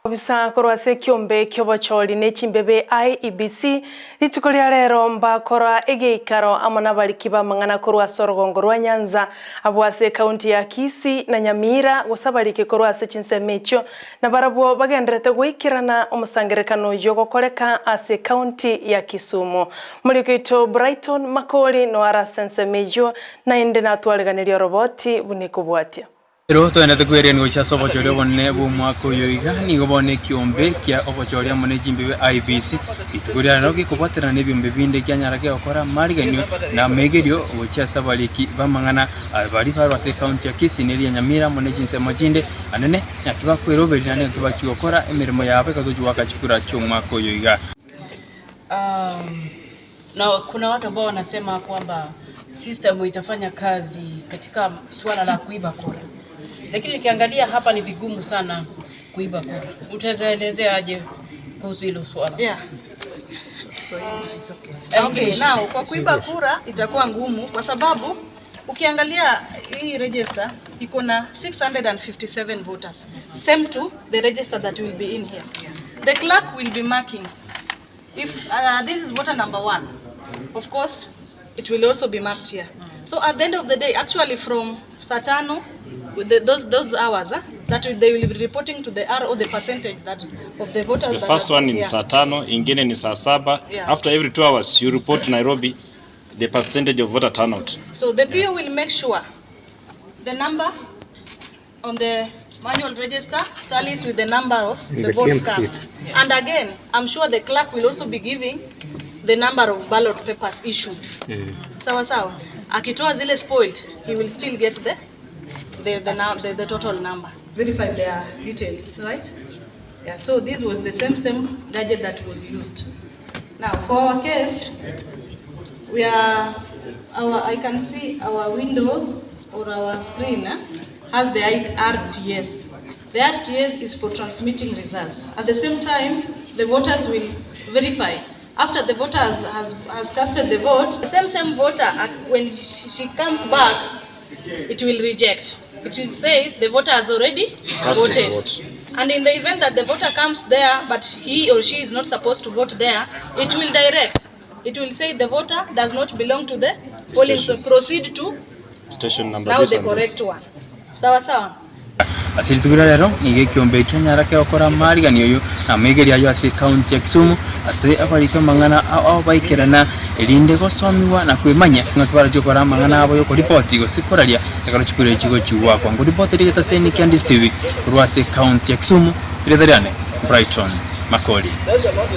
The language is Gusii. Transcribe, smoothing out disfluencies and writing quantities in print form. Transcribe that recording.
Obisa korwa ase ekiombe ki'obochori ne chimbebe IEBC, rituko ria rero mbakora egeikaro amo nabariki b'amang'ana korwa ase orogongo rwa Nyanza, abwo ase ekaunti ya Kisii na Nyamira, gose abariki korwa ase chinsemo echio, nabarabwo bagendererete goikerana omosangererekano oyio ogokoreka ase ekaunti ya Kisumu. Omoriki oito Brighton Makori noare ase ensemo eyio, naende natwareganerie oroboti buna ekobwatia. Ero toendete kweriani gochia ase obochori obonene bw'omwaka oyo iga, nigo bono ekiombe kia obochori amo ne chimbibe IEBC, rituko ria rero gekobwaterana nebiombe binde kianyara gegokora amariganio na amegerio gochia ase abariki b'amang'ana baria barwa ase ekaunti ya Kisii na eria Nyamira amo ne chinsemo chinde anene naki bakweroberia naende naki bachia gokora emeremo yabo ekero tochia goaka chikura chi'omwaka oyo iga. Na kuna watu ambao wanasema kwamba system itafanya kazi katika suala la kuiba kura, lakini nikiangalia hapa ni vigumu sana kuiba kura. Utaweza elezea aje kuhusu hilo suala? Yeah. Okay, now kwa kuiba kura itakuwa ngumu kwa sababu ukiangalia hii register iko na 657 voters same to the register that will be in here. The clerk will be marking if this is voter number one, of course it will also be marked here. So at the end of the day, actually from saa tano, with those hours, that they will be reporting to the RO the percentage that of the voters. The that first are one in yeah. saa tano, ingine ni saa saba. Yeah. After every 2 hours you report to Nairobi the percentage of voter turnout. So the PO will make sure the number on the manual register tallies with the number of the votes cast. And again, I'm sure the clerk will also be giving the number of ballot papers issued. Sawa sawa. Akitoa zile spoiled, he will still get the total number. Verify their details, right? Yeah, so this was the same gadget that was used. Now, for our case, we are our I can see our windows or our screen has the RTS. The RTS is for transmitting results. At the same time, the voters will verify. After the voter has casted the vote, the same voter, when she comes back, it will reject. It will say the voter has already Cast voted. vote. And in the event that the voter comes there, but he or she is not supposed to vote there, it will direct. It will say the voter does not belong to the polling, so proceed to Station number now this the and correct this. one. Sawa sawa. Ase rituko ria rero nigo ekiombe ekia nyara kegokora amariganio oyo na amaigerio ayio ase ekaunti ya Kisumu ase abariki amang'ana ao baikerana erinde gosomiwa na kwemanya ng'aki barachie gokora amang'ana abo yokoripoti gose koraria ekero chikura echi chigochiwa Ngoripoti rigete ase Nick Andes TV korwa ase ekaunti ya Kisumu, rieta riane Brighton Makori.